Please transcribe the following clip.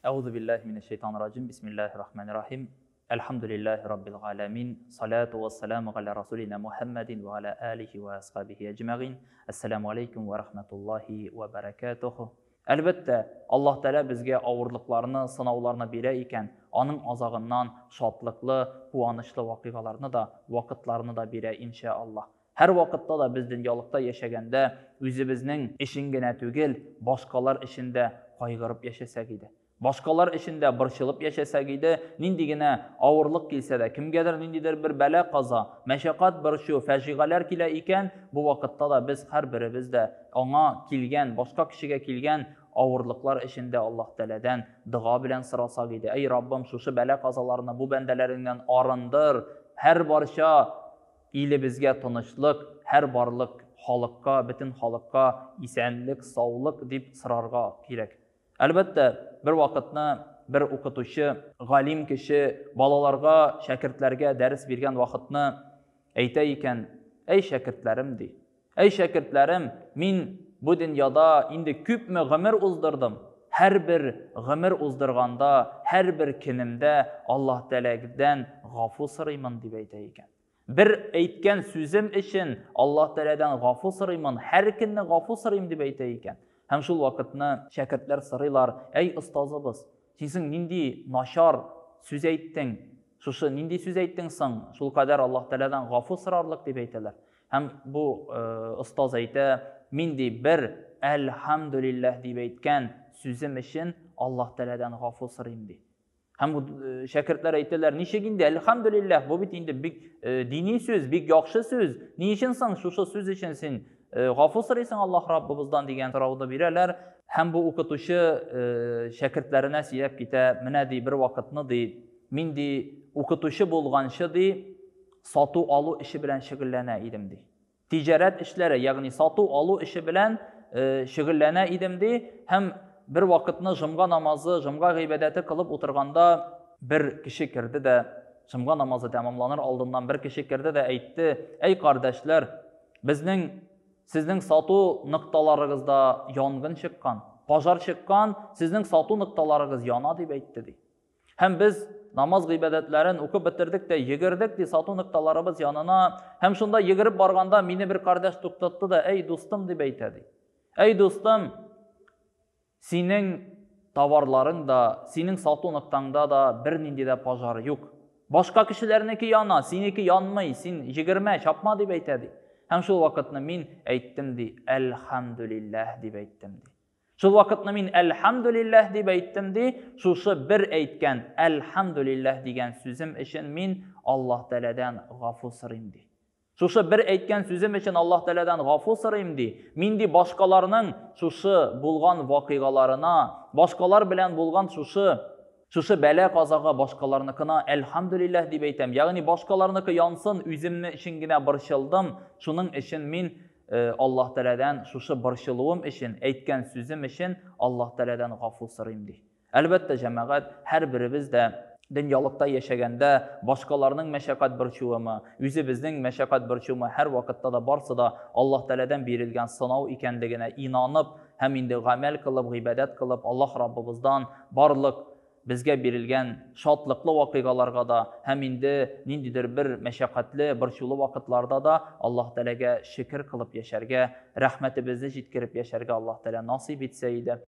Әгъузу биллаһи минәш шайтанир раҗим. Бисмиллаһир рахманир рахим. Әлхәмдүлиллаһи раббил галәмин. Салату вассаламу галя расулина Мухаммадин ва аля алихи ва асхабихи әҗмәгыйн. Әссәламу алейкум ва рахматуллаһи ва баракатуху. Әлбәттә, Аллаһ Тәгалә безгә авырлыкларны, сынауларны бирә икән, аның азагыннан шатлыклы, куанычлы вакыйгаларны да, вакытларны да бирә, иншә Аллаһ. Һәрвакытта да без дөньялыкта яшәгәндә үзебезнең өчен генә түгел, башкалар өчен дә кайгырып яшәсәк иде. Башкалар өчен дә борчылып яшәсәк иде, нинди генә авырлык килсә дә, кемгәдер ниндидер бер бәла-каза, мәшәкать, борчу, фаҗигаләр килә икән, бу вакытта да без һәрберебез дә аңа килгән, башка кешегә килгән авырлыклар өчен дә Аллаһ Тәгаләдән дога белән сорасак иде. Әй Раббым, шушы бәла-казаларны бу бәндәләреңнән арындыр, һәрбарча Илебезгә тынычлык, һәр барлык халыкка, бөтен халыкка исәнлек, саулык дип сорарга кирәк. Әлбәттә, бер вакытны бер укытучы, галим кеше балаларга, шәкертләргә дәрес биргән вакытны әйтә икән, Әй шәкертләрем, ди. Әй шәкертләрем, мин бу дөньяда инде күпме гомер уздырдым. Һәрбер гомер уздырганда, һәрбер көнемдә Аллаһ Тәгаләдән гафу сорыймын, дип әйтә икән. Бер әйткән сүзем өчен Аллаһ Тәгаләдән гафу сорыймын, һәр көнне гафу сорыйм, дип әйтә икән. Һәм шул вакытны шәкертләр сорыйлар, әй остазыбыз, син соң нинди начар сүз әйттең? Шушы нинди сүз әйттең соң? Шул кадәр Аллаһ Тәгаләдән гафу сорарлык, дип әйтәләр. Һәм бу остаз әйтә, мин ди бер әлхәмдүлилләһ дип әйткән сүзем өчен Аллаһ Тәгаләдән гафу сорыйм, ди. Һәм шәкертләр әйтәләр, ничек инде, әлхәмдүлилләһ, бу бит инде бик дини сүз, бик яхшы сүз. Ни өчен соң шушы сүз өчен син гафу сорыйсың Аллаһ Раббыбыздан дигән сорауны бирәләр. Һәм бу укытучы шәкертләренә сөйләп китә, менә ди бер вакытны ди, мин ди укытучы булганчы ди, сату-алу эше белән шөгыльләнә идем ди. Тиҗарәт эшләре, ягъни сату-алу эше белән шөгыльләнә идем, ди. Һәм бер вакытны җомга намазы, җомга гыйбадәте кылып утырганда бер кеше керде дә, җомга намазы тәмамланыр алдыннан бер кеше керде дә әйтте: "Әй кардәшләр, безнең сезнең сату нокталарыгызда янгын чыккан, пожар чыккан, сезнең сату нокталарыгыз яна", дип әйтте, ди. Һәм без намаз гыйбадәтләрен укып бетердек тә йөгердек ди сату нокталарыбыз янына. Һәм шунда йөгереп барганда мине бер кардәш туктатты да, әй дустым дип әйтә ди. Әй дустым, синең товарларың да, синең сату ноктаңда да бернинди дә пожар юк. Башка кешеләрнеке яна, синеке янмый, син йөгермә, чапма дип әйтә ди. Һәм шул вакытны мин әйттем ди, әлхәмдүлилләһ дип әйттем ди. Шул вакытны мин әлхәмдүлилләһ дип әйттем ди, шушы бер әйткән әлхәмдүлилләһ дигән сүзем өчен мин Аллаһ Тәгаләдән гафу сорыйм ди. Шушы бер әйткән сүзем өчен Аллаһ Тәгаләдән гафу сорыйм ди. Мин ди башкаларның шушы булган вакыйгаларына, башкалар белән булган шушы шушы бәла-казага башкаларныкына әлхәмдүлилләһ дип әйтәм. Ягъни башкаларныкы янсын, үземне өчен генә борчылдым. Шуның өчен мин Аллаһ Тәгаләдән шушы борчылуым өчен, әйткән сүзем өчен Аллаһ Тәгаләдән гафу сорыйм, ди. Әлбәттә, җәмәгать, һәрберебез дә дөньялыкта яшәгәндә башкаларның мәшәкать борчуымы, үзебезнең мәшәкать борчуымы һәрвакытта да барсы да Аллаһ Тәгаләдән бирелгән сынау икәнлегенә инанып һәм инде гамәл кылып, гыйбадәт кылып, Аллаһ Раббыбыздан барлык безгә бирелгән шатлыклы вакыйгаларга да һәм инде ниндидер бер мәшәкатьле, борчулы вакытларда да Аллаһ Тәгаләгә шөкер кылып яшәргә, рәхмәтебезне җиткереп яшәргә Аллаһ Тәгалә насыйп итсә иде.